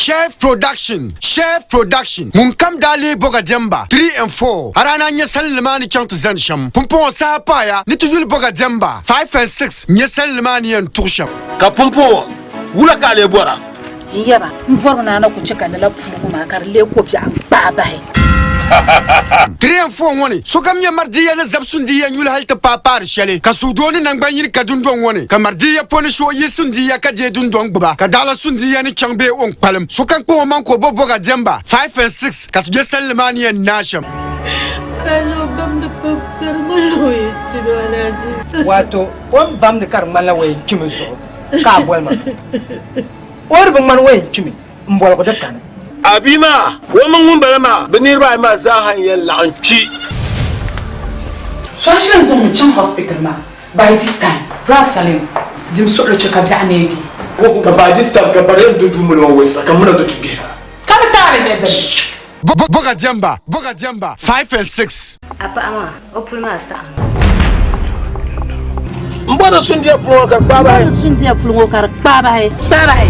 Chef Production Chef Production Ŋun kam daa leei Boga Diɛmba 3 and 4 a daa naan nya salinli maa ni chaŋ ti zani shɛm. Pumpɔŋɔ saha paaya ni ti yuli Boga Diɛmba 5 and 6 n-nya salinli maa ni yɛn tuɣi shɛm. Ka pumpɔŋɔ, wula ka a lee bɔra? N yaba, m bɔrimi ni a na ku chɛ ka lala puligu maa ka di leei kɔbiɛɣu n-kpaai bahi. 3 and 4 ŋɔ ni, sokam nya Mardiya ni zab sundiya nyuli hal ti paai paari shɛli, ka suhudoo ni naŋgban yini ka dundɔŋ ŋɔ ni, ka Mardiya po ni shɛ o yi sundiya ka deei dundɔŋ gbuba, ka daɣila sundiya ni chaŋ bee o ni kpalim. Sokam kpaŋ o maŋ ka o bo bɔga diɛmba 5 and 6 ka ti je salinli maa ni yɛn naai shɛm. Wato o ni bamdi ka di ŋmanila o yɛn kpimi zuɣu ka a boli ma. O di bi ŋmani o yɛn kpimi, m boligu di kani. A bia maa, o mini ŋumbala maa, bɛ niriba ayi maa zaa ha n-yɛn laɣim kpi. So a shiri zaŋ mi chaŋ hospital maa by this time. Bra Salim, dim suɣili che ka biɛɣu neegi. Ka by this time ka bari yɛn do duu mini o wesa ka muna do ti gbihira. Ka di taali nyɛ dini? Boga Diɛmba, Boga Diɛmba, 5 and 6. A paɣa maa, o puli maa saɣimmi. M bɔri sundiya puli ŋɔ ka di kpaai bahi. M bɔri sundiya puli ŋɔ ka di kpaai bahi. Kpaai bahi.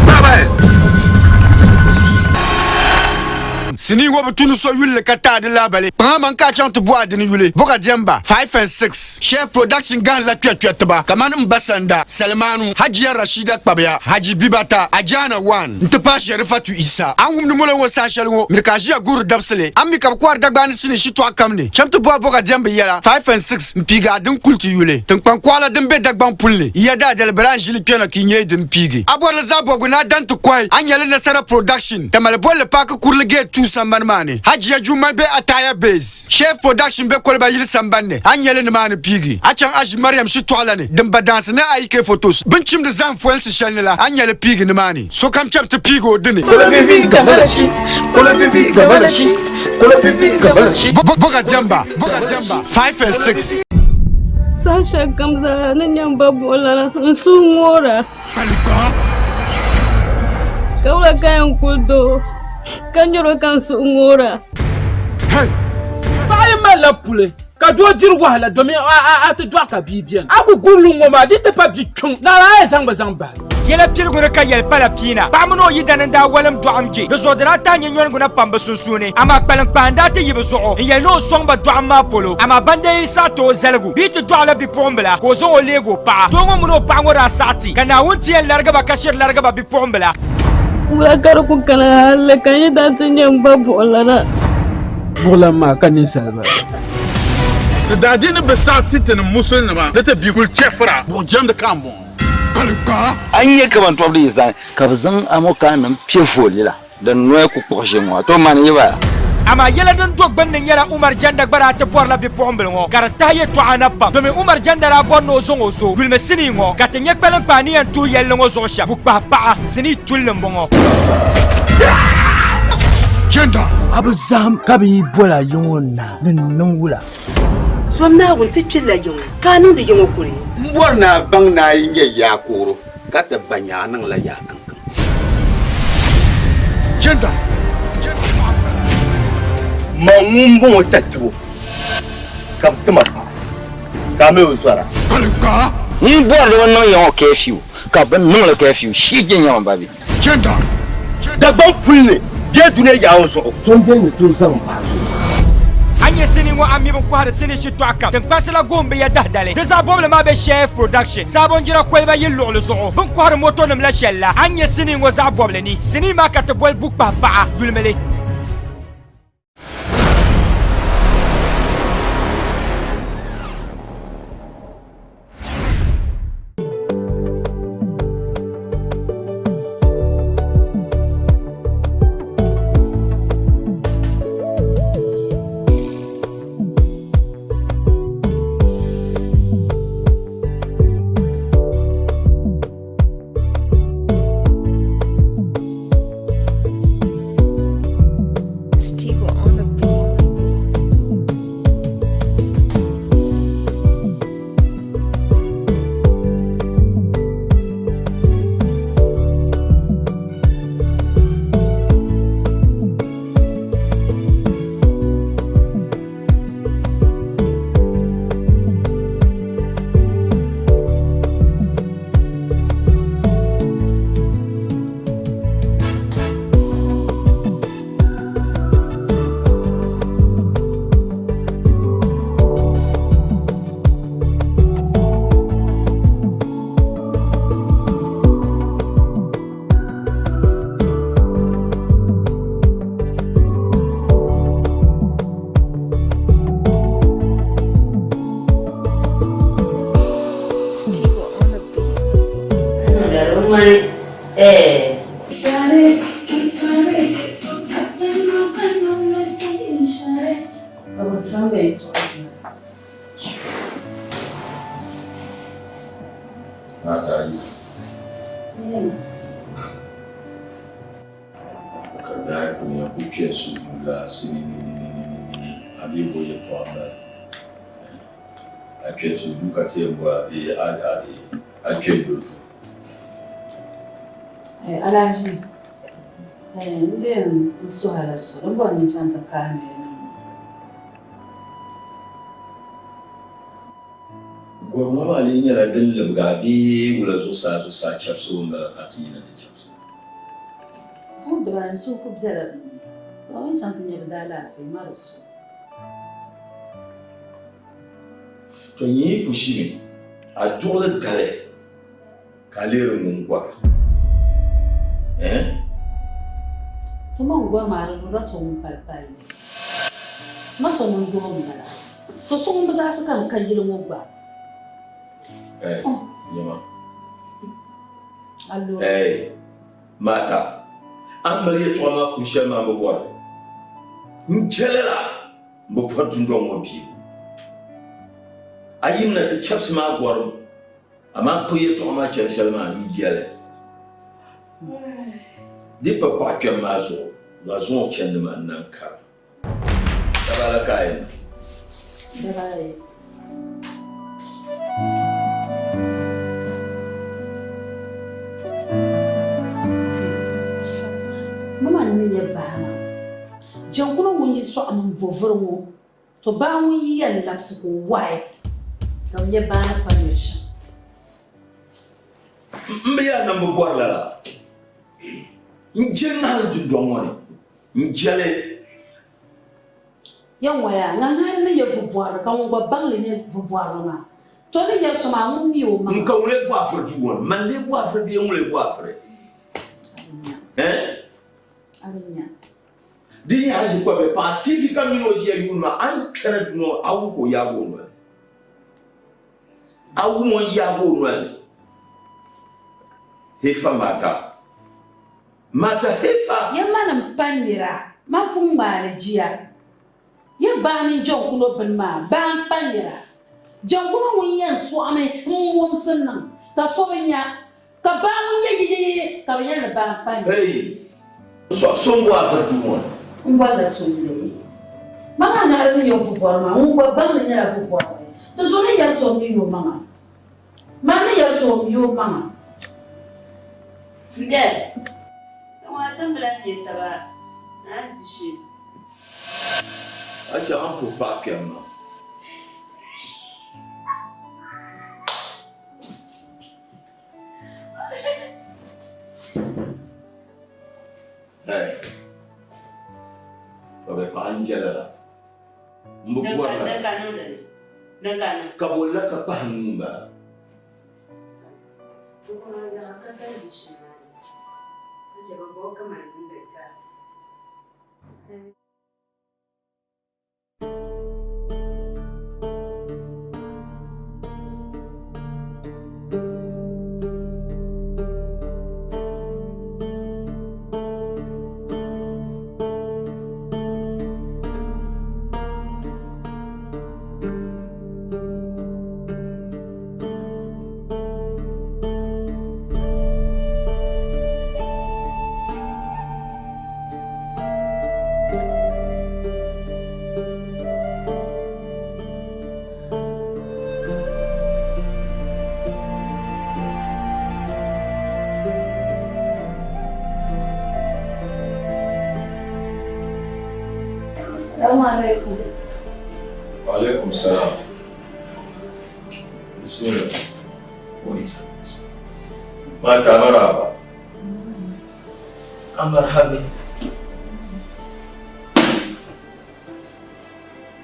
Kpaai bahi. Sinii ŋɔ bi tu ni so yuli li ka taai di lahabali. Kpaŋa man ka a chaŋ ti bo a dini yuli. Boga Diɛmba, 5 and 6. Chef Production gahim la kpɛrikpɛritiba kamani M Ba Sanda, Salimanu, Hajiya Rashida Kpabiya, Haji Bibata, Ajana One. N-ti pahi Sherifatu Isa. A ni wumdi molo ŋɔ saha shɛli ŋɔ, miri ka a ʒiya guuri dabisili. A mi ka bɛ kɔhiri Dagbaani sinii shitɔɣu kam ni. Cham ti bɔhi bɔga diɛmbu yɛla, 5 and 6, m-piigi a din kuli ti yuli. Tiŋkpaŋ kɔɣila din be Dagbaŋ puli ni, yiya daadali bɛ daa n-ʒili kpɛna ka yi nyɛ din piigi. A bɔrili zaa bɔbigu ni a dan ti kɔhi, a nyɛli Nasara Production, Tamale bolli paaki kurili gate 2 sambani maa ni. Hajiya Jummai be Ataya Base. Chef Production be Koliba yili sambani ni, a ni nyɛli nimaani piigi. A chaŋ Aʒi Mariam shitɔɣu la ni, din ba daansi ni IK Photos bɛ ni chimdi zahim folinsi shɛli ni la, a ni nyɛli piigi nimaani. Sokam cham ti piigi o dini. Bɔga diɛmba, bɔga diɛmba, 5 and 6. Saha shɛli kam zaa ni nya m ba buɣilana n suhu ŋoora. Ka wula ka yɛn kuli doo ka nyɛro ka n suhu ŋoora. Paɣa yi malila puli ka doo diri wahala domin a ti dɔɣi ka bia beni. A ku gurili ŋɔ maa di ti pa bi kpiŋ naɣila a yɛn zaŋ bi zaŋ bahi. Yɛla piligu ni ka yɛli pala piina. Paɣa mini o yidana n-daa walim dɔɣim je. Di zuɣu di daa tahi nyɛ nyɔnigu na pam bɛ sunsuuni. Amaa kpaliŋkpaa n-daa ti yi bɛ zuɣu n-yɛli ni o sɔŋ ba dɔɣim maa polo. Amaa ban dee yi saɣi ti o zaligu bɛ yi ti dɔɣila bipuɣimbila ka o zaŋ o leeg o paɣa. Doo ŋɔ mini o paɣa ŋɔ daa saɣi ti ka Naawuni ti yɛn larigi ba ka shiri larigi ba bipuɣimbila. Wula ka di ku kana hali ka n yi daa ti nyɛ m ba buɣilana? Buɣilan maa ka ninsal bala. Ti daadiini bi saɣi ti tinim Musulinima ni ti bi kuli chɛfira buɣijɛmdi ka m-bɔŋɔ. A ni nya kaman tɔbu di yi zani ka bɛ zaŋ amɔkaanima pe fooli la, di noya ku kpuɣi ʒe ŋɔ, a tooi mani yi bala. Amaa yɛla din do gbunni nyɛla Umar Janda gba daa ti bɔrila bipuɣimbila ŋɔ ka di tahi yɛtɔɣa na pam domi Umar Janda daa bɔri ni o zaŋ o zo yulimi sinii ŋɔ ka ti nya kpaliŋkpaa ni yɛn tuhi yɛlli ŋɔ zuɣu shɛm. Bukpahi paɣa sinii tulli m-bɔŋɔ. Janda. A bi zahim ka bɛ yi bol a yiŋ o naa ni niŋ wula? Zom Naawuni ti kpirila yiŋɔ, ka a niŋdi yiŋɔ kuli. M bɔri ni a baŋ ni a yi nyɛ yaakooro ka ti ba nya a niŋla yaa kiŋkiŋ. Gender. Man ŋun bɔŋɔ tatibo ka bɛ ti ma paɣa ka a mi o zɔra. Kpaliŋkpaa. N bɔri ni bɛ niŋ ya ŋɔ curfew ka bɛ niŋ li curfew shii je nyɛma ba bɛ. Gender. Dagbaŋ puli ni bee dunia yaɣa ŋɔ zuɣu. So m-beni ni tooi zaŋ m paɣa zuɣu. A nyɛ sinii ŋɔ a mi bi kɔhiri sinii shitɔɣu kam. Tiŋkpansi la guhim bi ya dahdali. Di zaɣ bɔbili maa be Shef Production, Sabonjira koliba yili luɣili zuɣu. Bɛ ni kɔhiri motonima la shɛli la. A ni nyɛ sinii ŋɔ zaɣ bɔbili ni. Sinii maa ka ti boli bukpahi paɣa yulimi li. sorry, I'm sorry. I said no, no, no, no, sorry. Ka bɛ zaŋ bɛ yɛltɔɣa Mata ayi. Ka daa kuli yɛn ku kpe n-suhu duu la sinii a dii bo yɛltɔɣa m-bala. A kpe n-suhu duu ka ti yɛn boli a bee a kpe n-do duu? Alhaji, n di yɛn suhi a la soli, m bɔri ni n chaŋ ti kaai noli niŋ ma. Gɔri ŋɔ maa lee nyɛla din libigi a bee wula zuɣusaa zuɣusaa chɛbisibu m-bala ka a ti yina ti chɛbisi? Zuɣu dibaayi n suhu kuli bela bɛ ni, ka o ni chaŋ ti nya bɛ daalaafee ma di so. To nyi yi ku ʒimi, a duɣili dali ka a leeri ŋun gɔra. Eh? Ti ma n-gɔri maa di lurila so ŋun pali palli. Ma so ŋun doo m-bala. To so ŋun bi zaɣisi ka n ka yili ŋɔ gba. Hey, nyama. Allo. Hey, Mata. A ni mali yɛltɔɣa maa kuni shɛli maa m bi bɔri li. N je lala. M bi bɔri dundɔŋ ŋɔ biibu. A yimina ti chɛbisi maa gɔrim, amaa kpuɣi yɛltɔɣa maa chani shɛli maa n-yɛli. Di pa paɣ kpɛm maa zuɣu, la zuŋɔ chandi maa n-na n-kara. Daba ala ka a yɛn niŋ? Daba ayi. Mama ni mi nyɛ baa maa. Jɛnkuno ŋun yi sɔɣimi m-bo vuri ŋɔ, to baa ŋun yi yɛn labisi ka o wahi, ka bɛ nya baa ni pa niri shɛm. M bi yaa ni m bi bɔri lala. N je ŋahili dundɔŋ ŋɔ ni. N je li. Ya ŋɔ yaa, ŋahiŋahili ni nyɛ vubɔrili ka ŋun gba baŋ li nyɛ vubɔrili maa. To ni yɛli so maa, ŋun mi o maŋa. N ka ŋun lee bɔ a vuri duu ŋɔ ni? Man lee bɔ a vuri bee ŋun lee bɔ a vuri? Eh? A bi nya. Di ni a ʒi kpabili paɣa TV ka mini o ʒiya yuuni maa, a ni kpɛna duno a wum ka o yaagi o noli. A wum o ni yaagi o noli ni. Hefa Mata. Mata Hefa! Ya manim pa nira, man pun ŋmaai li jia. Ya baa mini Jɔnkuno bini maa, baa m-pa nira. Jɔnkuno ŋun yɛn sɔɣimi m-mumsi niŋ ka so bi nya. Ka baa ŋun yɛ yiyyiyi ka bɛ yɛli ni baa m-pa ni. Hey! So so m-bo a vuri duu ŋɔ ni. M bɔrila so n-leei ma ka naɣili ni nyɛ vubɔri maa, ŋun gba baŋ li nyɛla vubɔrili. Di zuɣu ni yɛli so m-mi o maŋa. Man ni yɛli so o mi o maŋa. N dali, ti ŋɔ a tiŋ bi lahi nya taba ni a ni di shee. A chaŋ a ni puhi paɣ kpɛm maa. Hey. Ka bɛ paɣa n jɛla la. M bi bɔri la. Ka boli la ka kpahi nuu m-bala. Assalamu alaikum. Wa alaikum salam. Bismillah. Oi. Mata maraba. Amarhabi.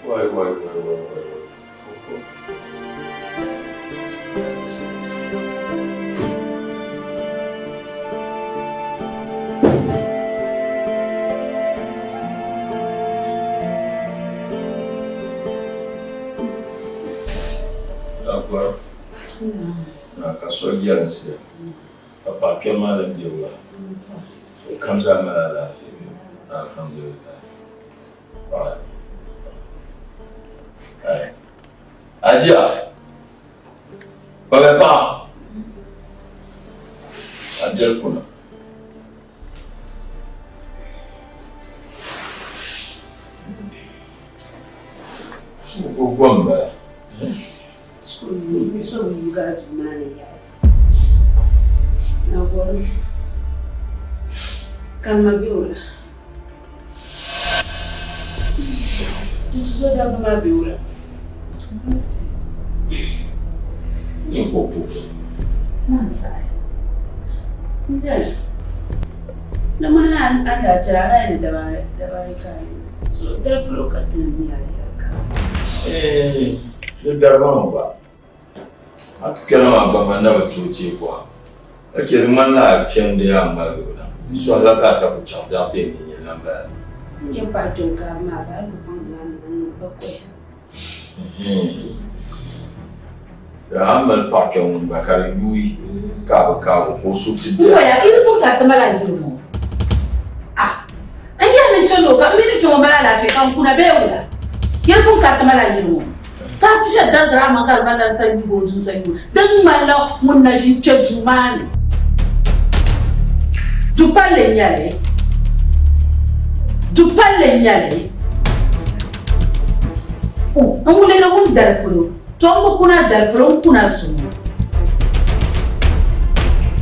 Wai wai wai wai wai. Akwar. Na ka so jɛlinsi ka paɣa kpɛm maa lan be wula. kam zaa mali alaafee bee? Alhamdulillah. Paɣa. Ai. Aʒiya. Kpabɛ paɣa. A biɛli kuna. O gom bala. Karima bɛ o la. Tuzo dabba maa bɛ o la. Ni ko pu. Man saɣi. N dali. Di ŋmanila a ni daa chɛri a daa ni dabaayi ka a yi so dali polo ka ti ni mi a yɛli ka. Eeh, di gariba ŋɔ gba. A kpɛla maa gba man na bi tooi teei kɔha. Ka chɛ di ŋmanila a chandi a ŋmaligibu na. N sɔhila ka a sa ku chaŋ biɛɣu ti yɛn nyɛ nyini lan bala. N yɛn paai kpiɔŋ kaari maa, baa bi baŋdila ni man niŋ bakɔi. A ni mali paɣa kpiɔŋ ŋun gba ka di yuui ka a bi kaag o ka o suhu ti N waya yi pun kariti ma la n-diri ŋɔ. Ah! N yɛli ni n chani o ka m mi ni chɛ ŋɔ mali alaafee ka n kuna bee wula? Yi pun kariti ma la n-yiri ŋɔ. Ka a ti shɛli darigiri a maŋ ka di malila n sanyuugu o du n sanyuugu din ŋmanila ŋun na ʒi n-kpe duu maa ni. Du palli n-nyɛ li. Du palli n-nyɛ li. O, n wuliri ŋun dali polo, to m bi kuna dali polo, n kuna zuŋɔ.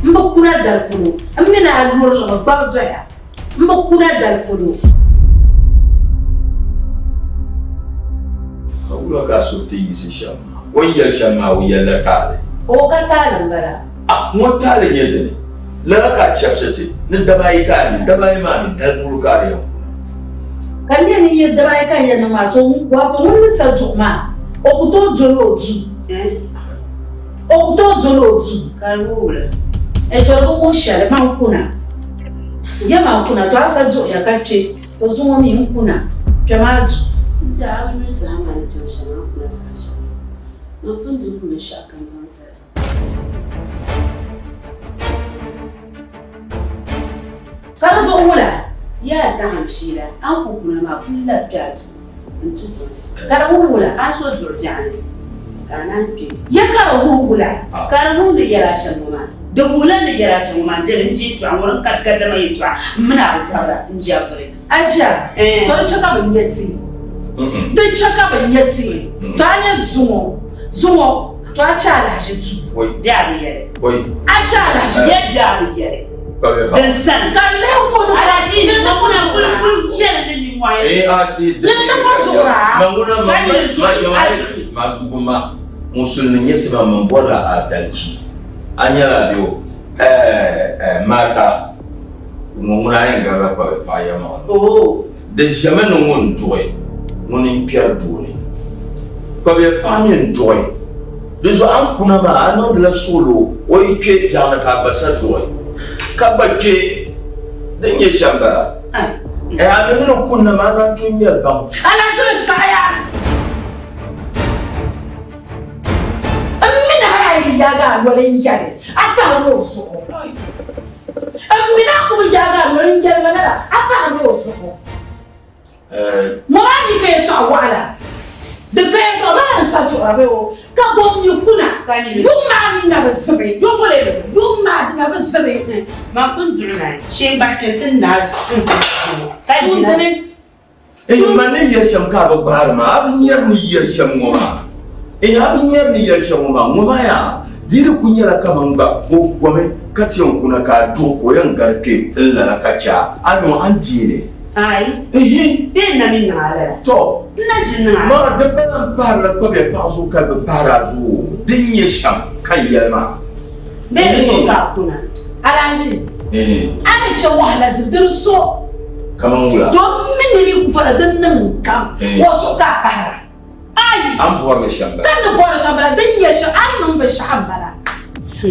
M bi kuna dali polo, m mi ni a lurili mi gbabi doya. M bi kuna dali polo. Ka wula ka a suhu ti yiɣisi shɛm maa? O ni yɛli shɛm maa, o yɛlila taali. O ka taali m-bala. A, ŋɔ taali nyɛ dini? Lala ka a chɛbisi ti ni dabaayi ka a mi, dabaayi maa mi dali polo ka a di yɛn kuna. Ka n yɛn ni nyɛ dabaayi ka n yɛn niŋ maa, so wato ŋun ni sa duɣu maa, o ku tooi doli o duu. O ku tooi doli o duu. Ka di wuhi wula? E to di bi wuhi shɛli, man kuna. Yɛ man kuna, to a sa duɣuya ka kpe, to zuŋɔ mi n kuna, kpɛm a duu. N tɛha a bi yuli saha maa ni chaŋ shɛm, a ni kuna saha shɛli. Man pun duhi binshɛɣu kam zaŋ zali. Ka di zuɣu wula? Yaa daŋ fiila, a ni ku kuna maa kul labi kpe a duu nti duɣi. Ka di wuhi wula? A ni so duɣi biɛɣu ni, ka a naan kpe. Ya ka di wuhi wula? Ka di wuhi ni yɛla shɛm ŋɔ maa. Di wuhila ni yɛla shɛm ŋɔ maa n-jɛli n je yɛtɔɣa ŋɔ din ka gadama yɛtɔɣa m mini a bi zabira n-je a vuli. Aja, to di chɛ ka bɛ nya ti. Di chɛ ka bɛ nya ti. To a nya zuŋɔ, zuŋɔ, to a chɛ alahiʒi duu. Bɛ a bi yɛli. A chɛ alahiʒi. Yɛ bɛ a bi yɛli. Din sani. Ka di lee wuhi ni Alahiʒi nini ni ma kuna kuli kuli zuɣura. kuli yɛli ni nimɔhi. Nini ni kuli zuɣura. Ka nini duɣi a duɣi. Maguguma, musulimi nyɛ ti ma min bɔrila adalchi. A nyɛla bɛ o, ɛɛ, maata. Ŋɔ ŋuna a yɛn garila kpabi paɣa yɛlimaŋli. Di ʒɛmi ni ŋun duɣi ŋuni n-kpɛri doo ni. Kpabiya paɣa mi n-duɣi. Di zuɣu a ni kuna maa a niŋdila suɣilo o yi kpe biɛɣuni ka a gba sa duɣi ka gba kpe din nyɛ shɛm bala. Ɛɛ a mi ni di kunna maa a naan tooi ŋmɛri baŋ. Alahiziba saɣiya. M mi ni hal a yi bi yaagi a noli n-yɛli, a kpahirila o zuɣu. M mi ni a ku bi yaagi a noli n-yɛli ma lala, a kpahirila o zuɣu. Ŋɔ maa mi ka yɛtɔɣ waɣila, di ka yɛtɔɣ maa n sa duɣira bee o ka gom mi kuna, yuŋ maa mi na bi zibi, yuŋ maa di na bi zibi. Man pun duɣi naai, shee n-gbahi kpe nti naai n-duɣi ka Tuun dini. Eeh man ni yɛli shɛm ka a bi gbaari maa, a bi nyari ni yɛli shɛm ŋɔ maa. Eeh a bi nyari ni yɛli shɛm ŋɔ maa, ŋɔ maa yaa di di ku nyɛla kaman gba o gomi ka ti yɛn kuna ka a duɣi ka o yɛn gari kpe n-lala ka chɛ a, a mi a ni deei li. Aai, Ehe. Bee n na mi niŋ a lala? Tɔ! N na ʒi niŋ a. Maa di bala m-pahirila kpabiya paɣa zuɣu ka di bi pahiri a zuɣu o, din nyɛ shɛm ka n yɛli maa. Bee di zuɣu ka a kuna? Alahaji, Ehe. a ni chɛ wahala dibu di bi so. Kaman wula? Doo mi ni di ku fara din niŋ n-kam, o zuɣu ka a pahira. Ayi! A ni bɔri li shɛm bala. Ka n ni bɔri shɛm bala, din nyɛ shɛm, a ni niŋ binshɛɣu m-bala.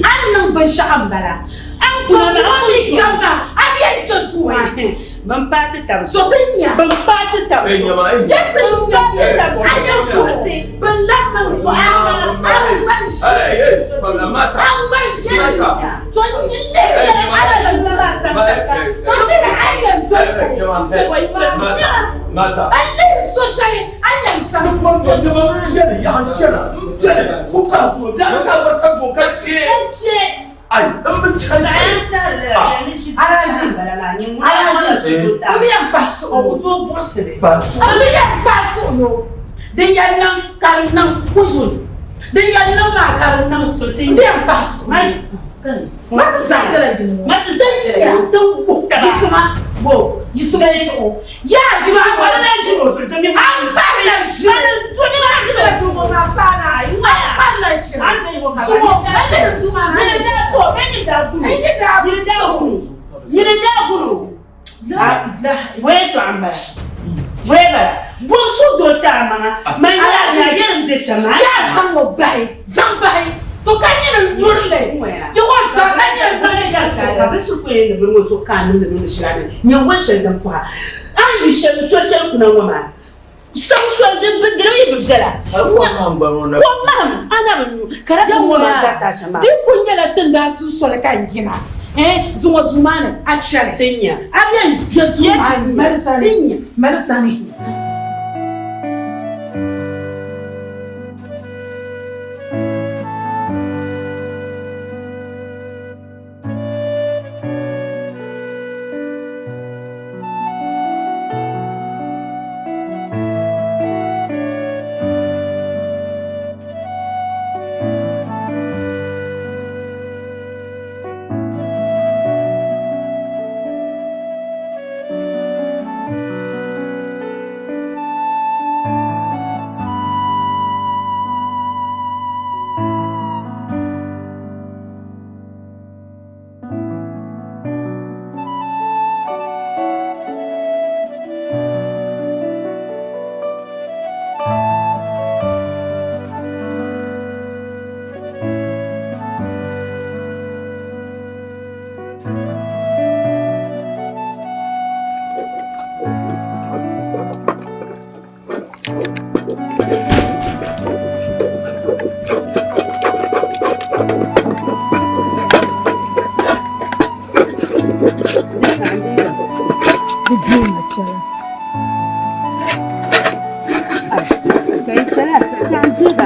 A ni niŋ binshɛɣu m-bala. A ni kuna To zuŋɔ mi kam maa, a bi yɛn kpe duu maa ni. Bɛn paai ti tab So ti nya. Bɛn paai ti tab Ei, nyama, ei. Yɛ ti nya. A nya zuɣu. Bɛn labi. maŋ zuɣu a a ŋmani ʒi a ŋmani ʒi to n lihiri a yɛn to n lihiri a yɛn doli shɛli ti n lihiri so shɛli a yɛn zaŋ Ai, n bi chani shɛli. Alhaji, Alhaji, n bi yɛn pahi suhu o. N bi yɛn pahi suhu o. Din yɛn niŋ ka di niŋ kuyun. Din yɛn niŋ maa ka di niŋ. N bi yɛn pahi suhu o. Ma ti zaɣitila yini ŋɔ. Yisima, yisima n suhu. Yaa dima a kparila ʒiri. A kparila ʒiri. A kparila ʒiri. Suŋɔ, a lihiri duu maa ni. N yi daa bi suhu. Yaa zaŋ o bahi, zaŋ bahi. To ka nyini n-yuri li. Di ŋɔ zaa ka nyini n-yuri li. Nyɛ wal shɛli din pɔha a ni yi shɛli so shɛli kuna ŋɔ maa saŋ soli din bi diri yi bi viɛla kom mahim a na bi nyu ka di ŋɔ maa garita shɛm maa. Di kuli nyɛla tin daa tuui soli ka n yina zuŋɔ duu maa ni a chɛli a bi yɛn kpe duu maa ni mali sani.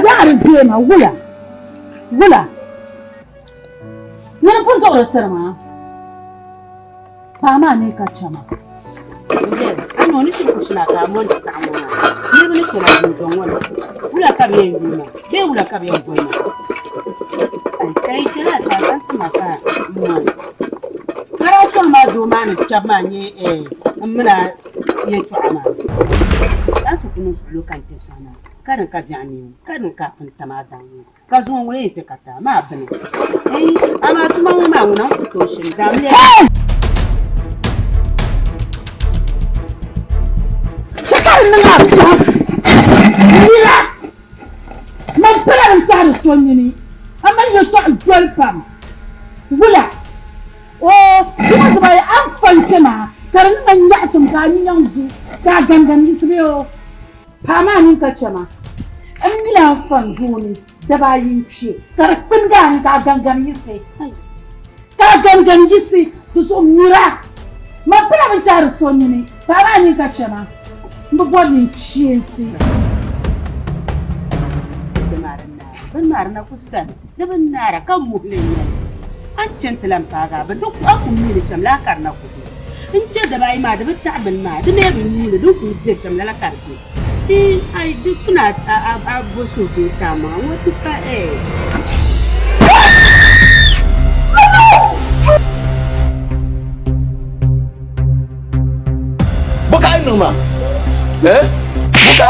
Yaɣari deema wula wula nini pun duɣuri tiri maa Paɣa maa mi ka chama. A ni o ni shiri ku shina ka a mondi saɣim ŋɔ maa, niriba ni kpɛma dundɔŋ ŋɔ ni, wula ka bɛ yɛn yuui ma bee wula ka bɛ yɛn boli ma? Ai, ka yi chɛla a saha zaŋ ti ma ka m mɔni. Ka daa sɔŋ maa doo maa ni kpɛbu maa nyɛ m min a yɛltɔɣa maa. Ka n su ku niŋ suɣilo ka n kpe sɔŋ maa, ka din ka biɛɣu neei o, ka din ka a pun tam a daŋ ŋɔ. Ka zuŋɔ ŋɔ yɛn ti ka taa maa bini. Ei, amaa tuma ŋɔ maa ŋuna n ku tooi shiri daamliya. Chɛ ka di niŋ a pam nira, man pala din tɔhiri so nini, a mali yɛtɔɣ doli pam. Wula? Oo, zuŋɔ dibayi a ni fa n-kpe maa, ka di niŋ a nyaɣisim ka a ninyaŋ du, ka a gangam yiɣisi bee oo? Paɣa maa nini ka chɛ ma, m mi lan fa n doo ni daba ayi n-kpe, ka di kpinigi a ni ka a gaŋgam yiɣisi, ka a gaŋgam yiɣisi di zuɣu mira. Man pala bɛ ni tɛhiri so nini, paɣa maa nini ka chɛ ma, m bi bɔri ninkpeensi. Bini maa di na ku sani, di bi naara ka muhili n-nyɛ li. A ni kpe nti lan paagi a bini, di a ku mi li shɛm laa ka di na ku be. N kpe daba ayi maa, di bi taɣi bini maa, di mi bi nyuui li, di ni kul be shɛm lala ka di be. Ii, ai, di pun a a bo suhudoo ti a maŋa ŋɔ ti pa eh. Bɔ ka a yi niŋ maa? Eh? Bɔ ka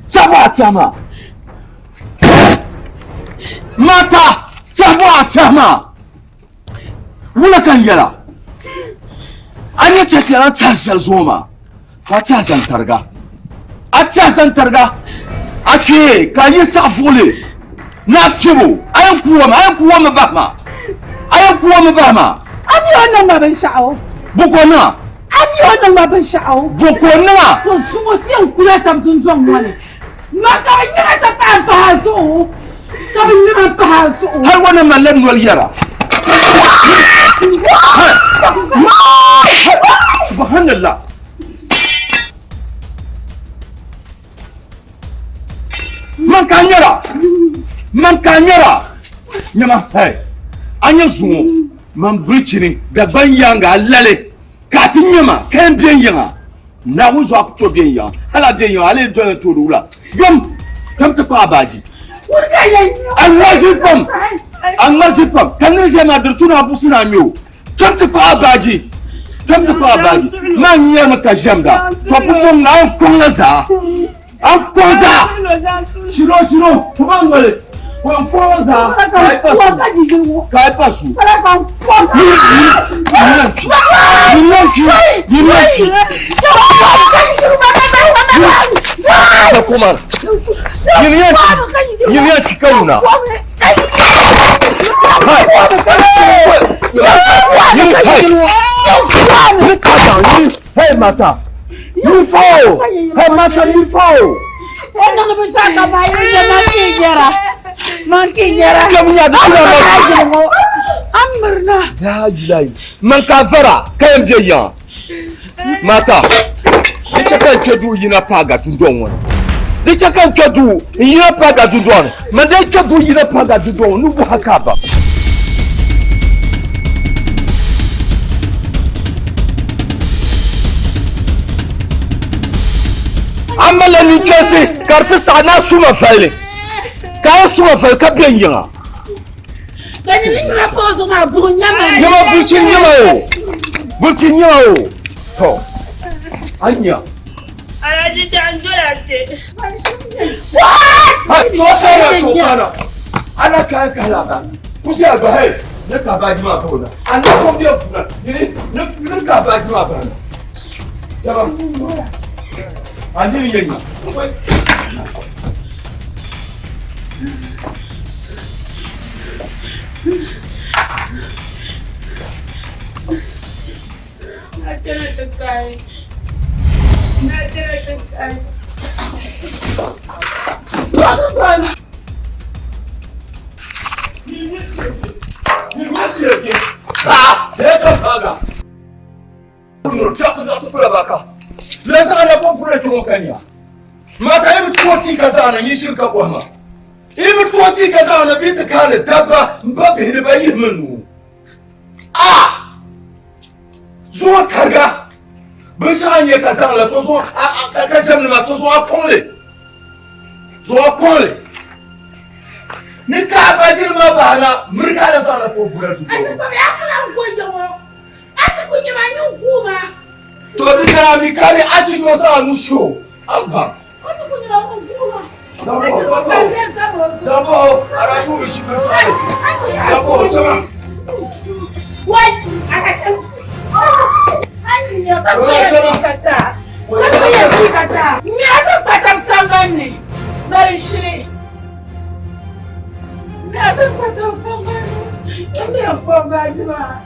Tiɛbu a tiɛha maa Mata tiɛbu a tiɛha maa wula ka n yɛla a nyɛ tiɛtiɛla n tiɛhi shɛli zuɣu maa to a tiɛhi zani tariga a tiɛhi zani tariga a kpee ka a yi saɣa fuɣuli ni a fiɛbo a yɛn ku a yɛn ku mi bahi maa a yɛn ku mi bahi maa. A mi mi o niŋ ma binshɛɣu. Bo ka o niŋ a? A mi o niŋ ma binshɛɣu. Bo ka o niŋ a? To zuŋɔ ti yɛn kula tab dundɔŋ ŋɔ ni. Ma ka bɛ ŋmɛma ti pahi m-pahi a zuɣu. Ka bɛ ŋmɛma m-pahi a zuɣu. Hal o ni malila noli yɛra. Subhanallah. Man ka nyɛra man ka nyɛra nyɛma hey a nyɛ zuŋɔ man birichini Dagban yaaŋa a lali ka a ti nyɛma ka yɛn bɛ n yiŋa Naawuni zuɣu a ku tooi bɛ n yiŋa hali a bɛ n yiŋa a lee doli n toori wula yom kam ti kpaɣi baaji a ŋmarisi pam a ŋmarisi pam ka niri ʒiya maa diri tu ni a buɣisi ni a ŋmɛ o Kpɛm ti kpaɣi baaji kpɛm ti kpaɣi baaji maa nyɛrimi ka ʒɛmda tɔbu mɔŋ na a ni kɔŋ la zaa a ni kɔŋ zaa chiro chiro kuma ŋmali kɔŋ kɔŋ zaa ka yi pa su ka yi pa su Nyini ka wuna. Hey mata, mi fa o. Hey mata, mi fa o. Wannan bin sha ka ba yi da man ki gyara. Man ki gyara. Kam ya da kula ma. An murna. Ya jilai. Man ka fara kayan biyayya. Mata, di chɛ ka n kpe duu yina paaga dundɔŋ ŋɔ ni. Di chɛ ka n kpe duu n yina paaga dundɔŋ ni. Man dee kpe duu yina paaga dundɔŋ ŋɔ ni wuhi ka a ba. A malila ninkpɛnsi ka di ti saɣi ni a su ma fali, ka a su ma fali ka be n yiŋa. Nyama bulchin nyama o. Bulchin nyama o. To. Anya. Alhaji can jola ke. Ha to kana to kana. Ana ka ka la ba. Kusi alba hey. Ne ka ba jima ba na. Ana ko biya funa. Ni ne ne ka ba jima ba na. Jaba. Ani yenya. Na tana ta kai. Na tana ta kai. Mata yi bi tuoti ka zaɣana yi shiri ka bɔhima yi bi tuoti ka zaɣana bɛ ti kaani dabba n ba bihi ni ba yihi mi nuu a zuŋɔ tariga binshɛɣu n nyɛ ka zaŋ la to zuŋɔ ka ʒɛm nima to zuŋɔ a kɔŋli zuŋɔ a kɔŋli ni ka a bajiri ma bahana miri ka a na zaŋ la ka o vula du To di nyɛla mi kari a ti yo zaŋ nu sho a ba. Zabo zabo zabo ara yu mi shi kan sai. Zabo zabo. Wai aka san. Anya ka so ya kata. Ka so ya kata. Mi aka patar sambanni. Bari shiri. Mi aka patar sambanni. Mi ko ba jima.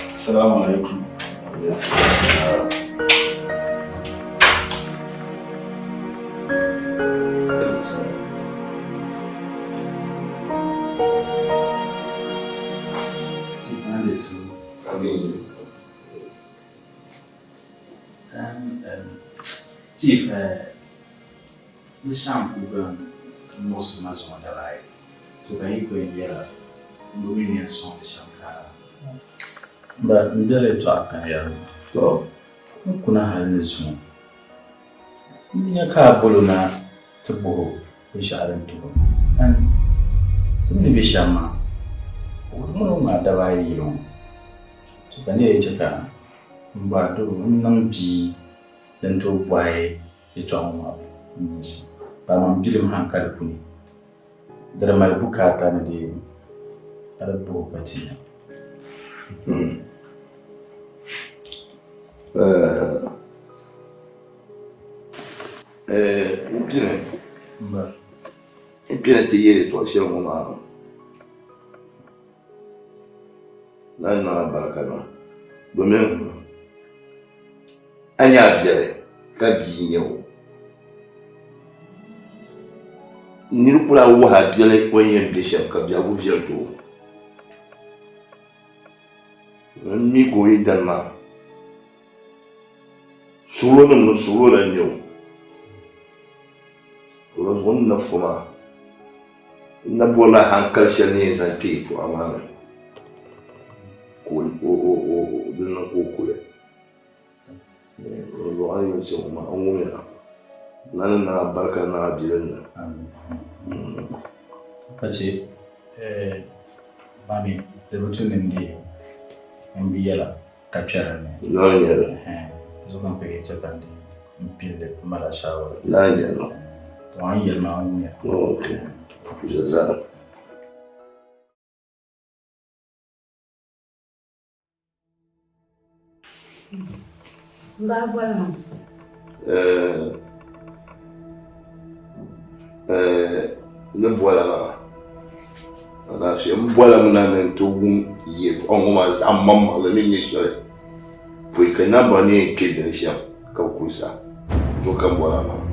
Assalamu alaikum. Chief, n sham ku bɛn muɣisi ma zuŋɔ daba ayi. To ka yi ku yɛn yɛla m bi mi ni yɛn sɔŋ li shɛm ka. Ba, n bela yɛtɔɣa kani yɛli ma, tɔ n kuna hali ni zuŋɔ. M bi nya ka a bol o na ti bɔh o binshɛɣu din tuhi o. And di mi ni be shɛm maa, o ŋun o ŋmaai daba ayi yili ŋɔ. To ka nir yi chɛ ka m bɔhi a doo n niŋ bia din tooi bɔhi yɛtɔɣa ŋɔ maa n-nyɛ shɛm. Ba man bilim haŋkali puni. Di di mali bukaata ni di a di booi ka ti nya. N pini n pini ti yɛli yɛltɔɣa shɛli ŋɔ maa na niŋ alibarika niŋ domin a nya a biɛli ka bia n-nyɛ o. Nir ku lahi wahi a biɛli o ni yɛn be shɛm ka biɛhigu viɛli ti o. N mi ka o yi dani maa, suɣulonim ni suɣulo lan nyɛ o. Di zuɣu n ni na fo maa, n na bɔrila hankali shɛli ni yɛn zaŋ kpe yɛtɔɣa maa ni ka o di niŋ ka o kuli. Zuɣu a ni yɛli shɛm ŋɔ maa, n wumya. Na ni niŋ a barika niŋ a bilim ni. Ka chɛ mami di bi tu ni n deei n bi yɛla ka kpɛri n ni. Lala n-nyɛ li. Di zuɣu ka m pun yɛn chɛ ka n deei m pilli m mali a shaawara. Lala n-nyɛ li. To a ni yɛli maa n wumya. Ok. Jazaak. N daa boli ma. Ni bɔla maa alaafee n bɔla mi na ni n ti wum yɛltɔɣa ŋɔ maa zaɣ maŋmaŋli ni nyɛ shɛli pɔi ka namba ni yɛn kpe dini shɛm ka bi kuli sa zuɣu ka n bɔla maa.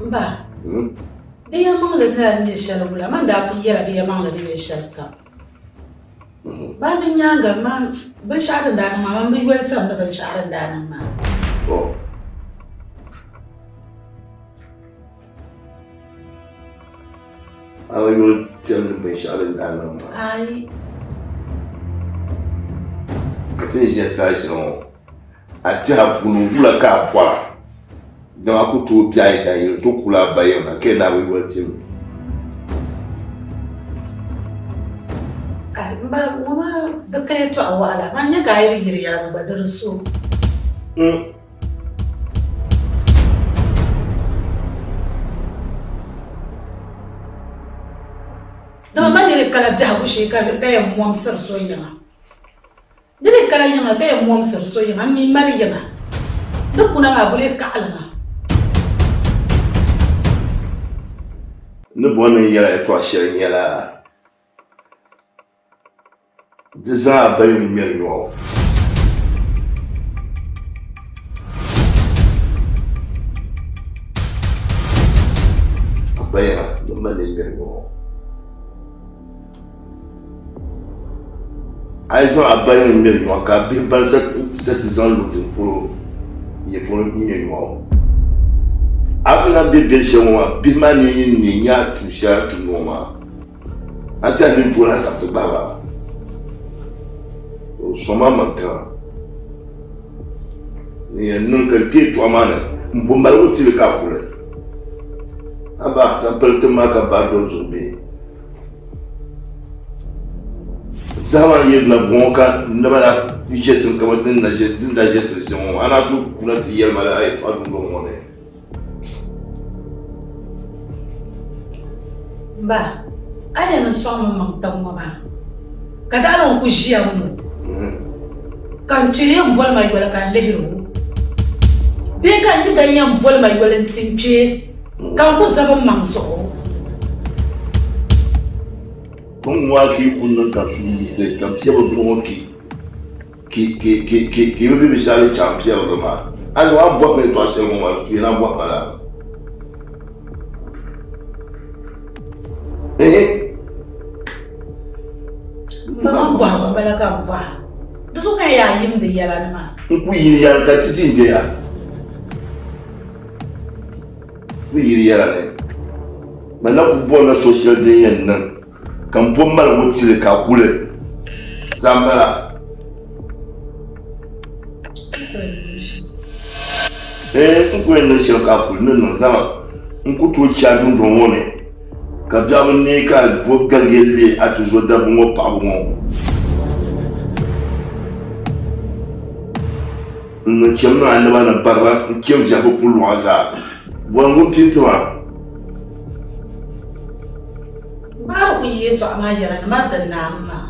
M ba, Di yɛlimaŋli ni daa nyɛ shɛli wula? Man daa pun yɛla di yɛlimaŋli ni nyɛ shɛli kam. Bayan di nyaaŋa man binshɛɣu din daa niŋ maa, man bi yoli tam ni binshɛɣu din daa niŋ maa. A bi yoli tam ni binshɛɣu din daa niŋ maa? Aai. Ka ti ni ʒiya saha shɛli ŋɔ, A tɛha puuni wula ka a bɔra? Dama a ku tooi be a yi dayili nti kul a ba yiŋ na ka yi naa bi yoli ti mi. Ai, m ba, ŋɔ maa di ka yɛtɔɣ waɣila. Man nya ka a yi di yiri yɛla mi gba, di di so. Dama man ni di kala biɛhigu shee ka yɛn mɔmsiri so yiŋa. Di ni kala yiŋa ka yɛn mɔmsiri so yiŋa, m mi mali yiŋa. Di kuna maa vuli kaɣili ma. N ni bɔri ni n yɛli a yɛtɔɣ shɛli nyɛla, di zaŋ a ba yim ŋmɛri nyɔɣu. A ba yiŋa di mali li ŋmɛri nyɔɣu. A yi zaŋ a ba yiŋ ŋmɛri nyɔɣu ka a bihi ban sa ti zaŋ lu tiŋ polo n-nyɛ polo ŋmɛ nyɔɣu. A ni lahi be biɛri shɛli ŋɔ maa, bihi maa ni yi neei nya a tuun shɛli a ni tum ŋɔ maa, a ti a nini tooi lahi saɣisi gbahi ba. O sɔŋ a maŋ tiŋa ni yɛn niŋ ka n kpe yɛtɔɣa maa ni m-bo maligu tili ka a kuli. Haba, tampili tiŋ maa ka bahi doli zuɣu bee? Zahama ni yirina bɔŋɔ ka naba na ʒe tiŋ kaman din na ʒe din daa ʒe tiri shɛm ŋɔ a na tooi kuna ti yɛli ma lala yɛtɔɣa dundɔŋ ŋɔ ni. M ba, a yɛn ni sɔŋmi m maŋ tiŋ ŋɔ maa, ka daɣila n ku ʒiya ŋ-ŋɔ, ka n kpee yɛn boli ma yoli ka n lihiri o bee ka n yi dan yɛn boli ma yoli nti n kpee. Ka n ku zabi m maŋ zuɣu. Kom ŋɔ ki ku niŋ ka suhu yiɣisi ka m piɛbi bini ŋɔ ki ki ki ki ki ki bi be binshɛɣu din chaŋ piɛbi bi maa. A ni a bɔhi ma yɛtɔɣ shɛli ŋɔ maa, di tuya ni a bɔhi ma lala. Ehe. M ba man bɔhigu m-bala ka m bɔha. Di zuɣu ka n yaa yimdi yɛla ni maa. N ku yini yɛli ka ti di n-be ya. Bɛ yiri yɛla ni, Man na kul bɔrila so shɛli din yɛn niŋ ka m bo maligu tili ka kuli zaŋ bala. Ɛɛn, n ku yɛn niŋ shɛm ka a kuli ni niŋ, dama n ku tooi chɛ a dundɔŋ ŋɔ ni ka biɛɣu bi neei ka a bo galige leei a tizɔdabba ŋɔ paɣiba ŋɔ. N niŋ chɛm niŋ a naba ni bariba n-chɛ n viɛhigu pulɔɣu zaa. Bɔni ŋun pini ti maa. Baari ku yi yɛltɔɣa maa yɛra ni mari din naam maa.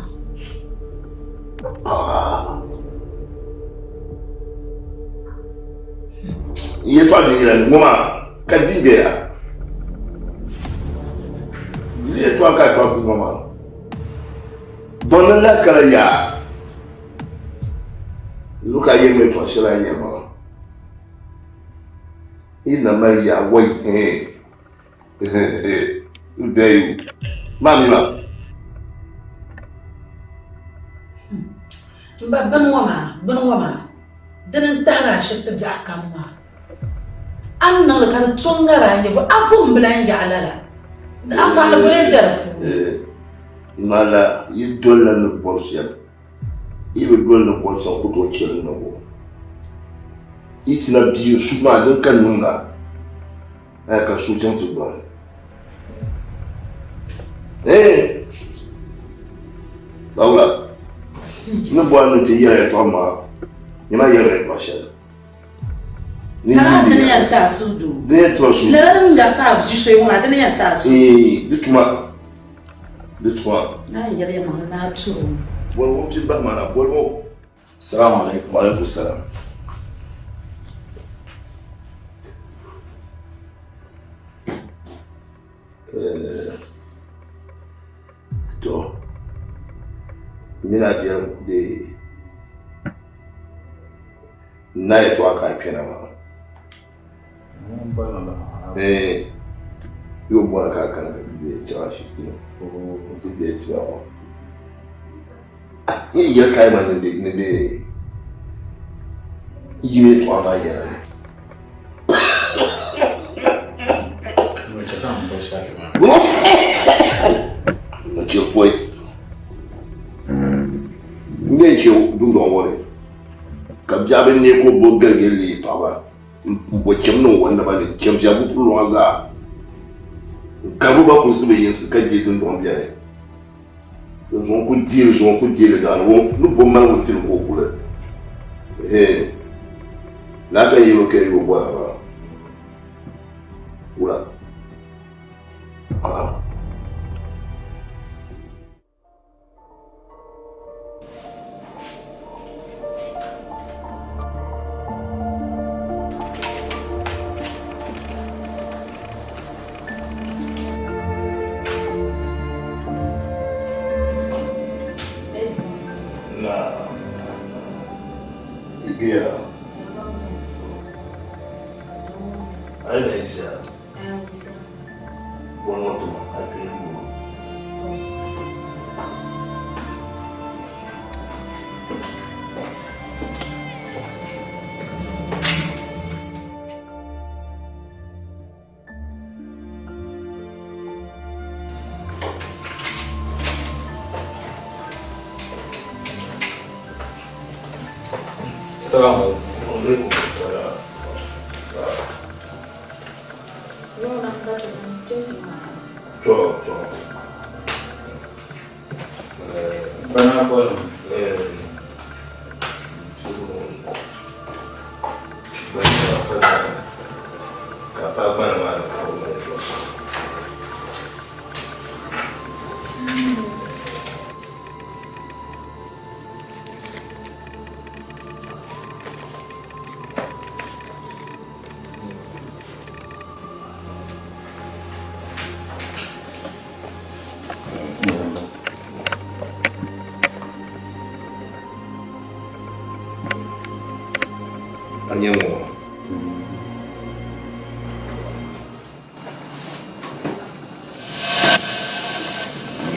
Yɛltɔɣa din yɛra ni ŋɔ maa ka di bɛ ya. Di yɛltɔɣa ka a tɔɣisi ŋɔ maa. Bɔni lahi kana yaa. Zuɣu ka a yɛn yɛltɔɣa shɛli a ni yɛri maa. Yi na mali yaa wai hee. Who dare you? Maa mi maa. M ba bini ŋɔ maa, bini ŋɔ maa, dini n-tahiri ashibiti biɛɣu kam maa. A ni niŋ li ka di to n-ŋari a nyɛvuli, a vuhim bi lan yaɣi lala. Anfaani vuli n-be di puuni. Ŋala yi dolila ni bɔri shɛm. Yi bi doli ni bɔri shɛm ku tooi chɛ li niŋbu. Yi ti na bia n-su maa din ka niŋda, ka so chaŋ ti dɔni. Ee! Bawula, n ni bɔri ni ti yɛli yɛltɔɣa maa, nyama yɛli yɛltɔɣa shɛli. Lala dini yɛn ti a suhudoo. Dini yɛn ti ma suhudoo. Lala din gari ti a ʒi so ŋɔ maa dini yɛn ti a suhudoo. Ee, di tuma, di tuma. Naa yɛli ya maŋli naa turi o. Boli ŋun ti bahi ma na, boli o. Salamu alaikum. Wa alaikum salam. To, mini a biɛrim bee n na yɛtɔɣa ka a kpɛna maa. Ee, yi o bɔri ka a kana ka ti deei chaŋ ashibiti ni nti deei tima ŋɔ. N yi yɛli ka a yi ma ni bɛ yi yɛtɔɣa maa yɛla ni. N chɛ pɔi. N yɛn chɛ dundɔŋ ŋɔ ni ka biɛɣu bi neei ka o bo galigali leei paɣaba m-bo chɛm niŋ o naba ni chɛmsiya bukuru lɔŋa zaa n-karibu ba kurisi bɛ yinsi ka je dundɔŋ bɛni. Zuŋɔ ku deeli zuŋɔ ku deeli daani wo ni bo malibu tiri ka o kuli hee laa ka yɛlo ka yi o bɔra maa wula ah. Na, Ibiya. Aina Isa. Wani wata ma, a kai mu. Assalamu alaikum. Wa alaikum assalam. To, to. Bana bɔli. Ka pa gbana maa ni ka o mali to. A nyɛ ŋɔ maa.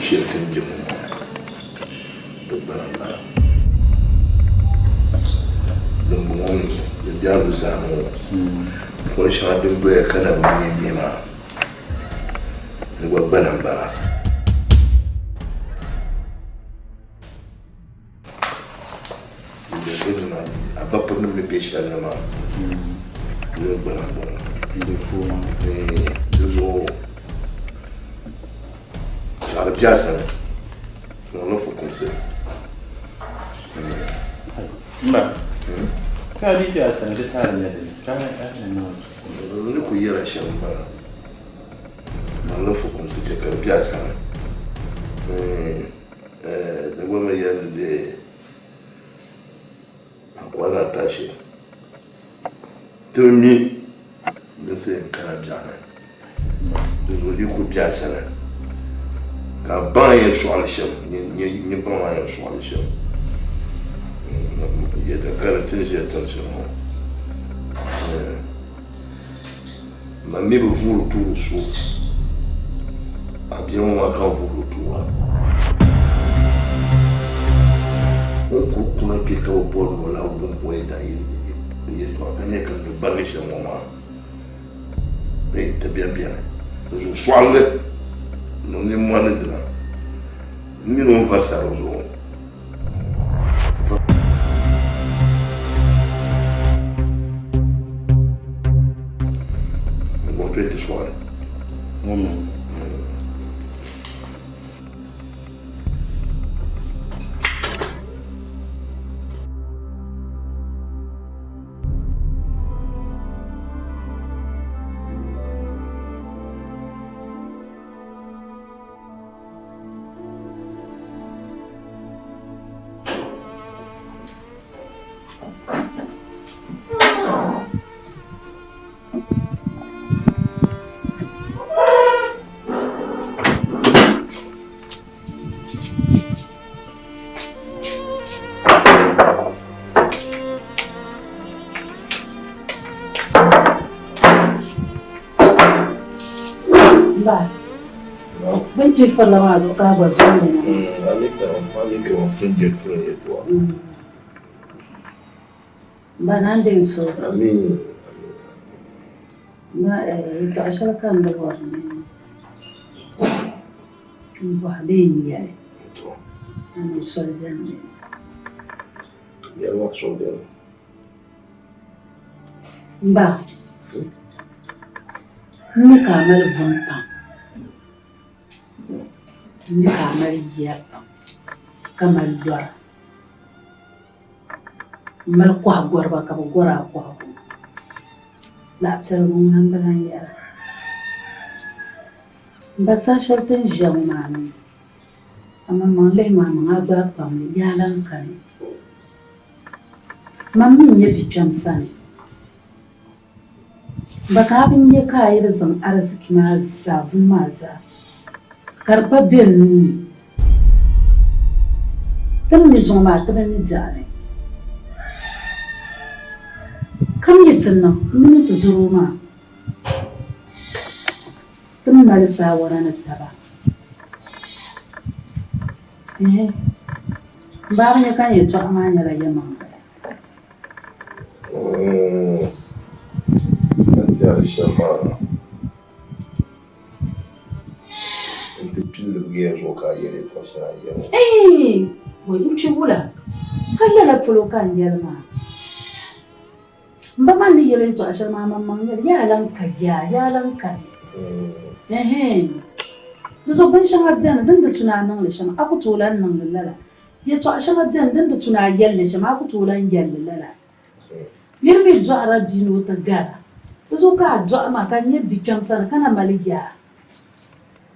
Shɛli ti ni be ŋɔ maa, di gbana m-bala. Dimbɔŋɔ mi, di biɛhigu zaa ŋɔ, poli shɛŋa din doya ka na bi ŋme m-me maa. Di gba gbana m-bala. A ba pirinim ni be shɛli ni maa, di mi gbana m-bɔŋɔ. Di zuɣu ka di be a sani, niŋ li fukumsi. Mba, Ka a dii kpe a sani di taali nyɛ dini ka a ni niŋ fukumsi? N ni kul yɛra shɛm m-bala, Niŋdi fukumsi chɛ ka di be a sani. Di gba mi yɛli ni bɛ a kɔhila tashi ti bi mi din sa yɛn kana biɛɣuni. Dinzuɣu di ku be a sani ka a baŋ a yɛn sɔɣili shɛm, nyɛ baŋ a yɛn sɔɣili shɛm. Yɛda ka di ti ni ʒiya tiri shɛm ŋɔ. Man mi bi vuuri tuuri so, a bia ŋɔ maa ka n vuuri tuura. O ni kuli kuna kpe ka bi bɔri ni o lahi wum o ni daa yɛltɔɣa ka nya ka di barigi shɛm ŋɔ maa, bee ti beni beni. Di zuɣu sɔɣili niŋ nimmɔhi ni dina m mini o ni varisa di zuɣu. Ba, bɛ ni kpi furila maa zuɣu ka a gba zuɣu ni na. Ba naan deei so. Ma yɛltɔɣa shɛli ka n di bɔri ni n bɔhi bee n yɛli a mi soli beni mi. M ba, m mi ka a mali buni pam, m mi ka a mali yiya pam ka mali lɔra m-mali kɔhigɔriba ka bɛ gɔri a kɔhigu. Laɣipiɛligu ŋuna m-bala n-yɛra. M ba saha shɛli ti ni ʒiya ŋɔ maa ni, amaŋmaŋ lihi maa niŋ a gbaai kpamli, yaa lan kani. Man mi n-nyɛ bikpɛm sani. Ba ka a bi nya ka a yi di zaŋ ariziki maa zaa, vum maa zaa, ka di pa be n nuu ni. Ti ni mi zuŋɔ maa, ti bi mi biɛɣu ni. Kam yi ti niŋ, m mini n tizɔro maa, ti ni mali saawara ni taba. Ɛhɛ, m baa bi nya ka n yɛtɔɣa maa nyɛla yɛlimaŋli. N tɛri shɛm maa, n ti kpi libigiya zuɣu ka a yɛli yɛtɔɣ shɛli a ni yɛli ŋɔ. Eei! Bɔi n-kpi wula? Ka lala polo ka n yɛli maa. M ba maa ni yɛli yɛtɔɣ shɛli maa, maŋmaŋ yɛli, yaa lan ka yaa, yaa lan kani. Ɛhɛn! Di zuɣu binshɛŋa beni din di tu ni a niŋ li shɛm, a ku tooi lan niŋ li lala. Yɛtɔɣ shɛŋa beni din di tu ni a yɛli li shɛm, a ku tooi lan yɛli li lala. Nir mi dɔɣirila bia ni o ti gar a, di zuɣu ka a dɔɣi ma ka n nyɛ bikpɛm sani ka na mali yaa.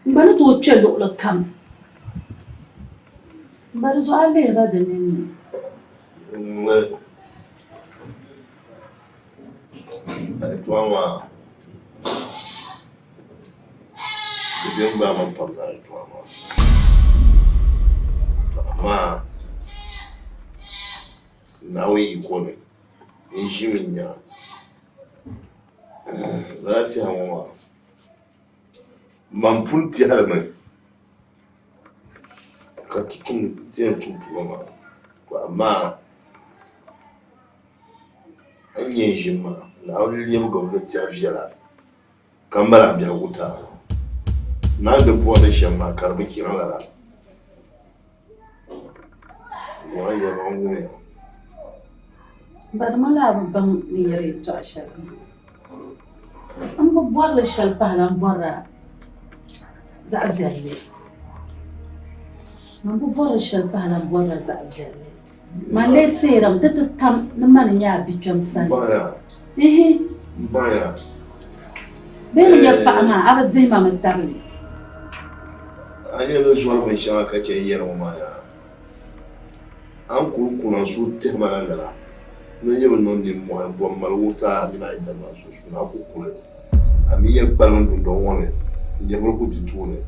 N gba ni tooi kpe luɣili kam. M ba, di zuɣu a lihi ba di ninni. A yɛtɔɣa maa, di bɛ n-gbaai ma pam ni a yɛtɔɣa maa. Amaa Naawuni yiko ni n ʒimi nya lala tɛha ŋɔ maa, man pun tɛhiri mi ka ti yɛn tum tuma maa, amaa a ni yɛn ʒini maa, Naawuni lɛbigimi ni tɛha viɛla ka mali a biɛhigu taali. Naa ni bɔri li shɛm maa ka di bi chaŋ lala. Bɔra yɛlimaŋ wumiya. Bari ma laa bi baŋ ni yɛri yɛtɔɣa shɛli maa. M bi bɔri li shɛli pahila m bɔrila zaɣ viɛlli. Man bi bɔri li shɛli pahila m bɔrila zaɣ viɛlli. Man lee teerim di ti tam ni mani nyɛ a bikpɛm sani. Ihi. Bee ni nyɛ paɣa maa, a bi dihi ma mi tabili. A nyɛ ni zɔri binshɛŋa ka chɛ n-yɛri ŋɔ maa yaa. A ni kul kuna n suhu tihi ma la lala. Ni n yi bi niŋ nimmɔhi m-bo m maligu ti a mini a yidana maa sunsuuni, a ku kuli. A mi yɛn kpalim dundɔŋ ŋɔ ni, n nyɛvili ku ti tooni.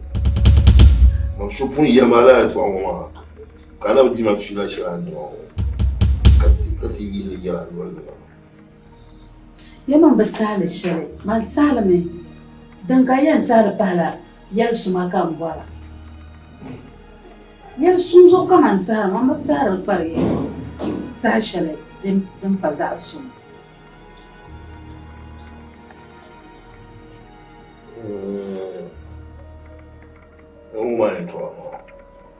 Man so pun yɛli ma lala yɛtɔɣa ŋɔ maa, ka a na bi di ma fiila shɛli a ni di ma ŋɔ, ka ti yihi li yɛl a noli ni maa. Yɛma m bi tahi li shɛli, man tahi li mi, din ka yɛn tahi li pahila yɛl suma ka m bɔra. Yɛl suŋ zuɣu ka man tahiri, man bi tahiri li kpari tahi shɛli din pa zaɣ suŋ. N wum a yɛtɔɣa maa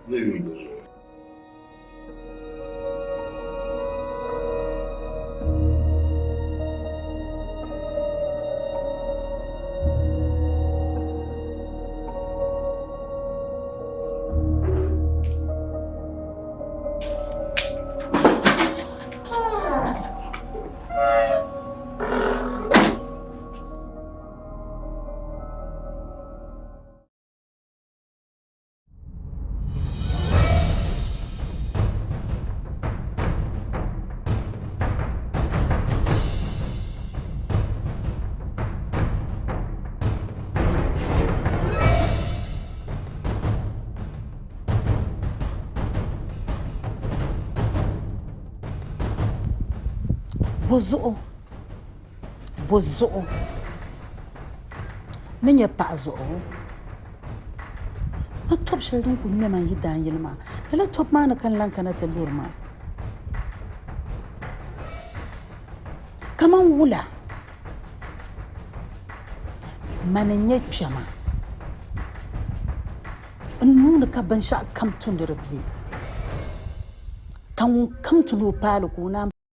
ni yuli di zuɣu. Bɔzuɣu bɔzuɣu ni nyɛ paɣa zuɣu Ni tɔbu shɛli din kuli ŋmɛ ma n-yi daanyili maa, lala tɔbu maa ni ka n lan kana ti luri maa. Kaman wula? Mani n-nyɛ kpɛma. N nuu ni ka binshɛɣukam tu ni di be, ka ŋunkam ti ni o paai li ka o naan.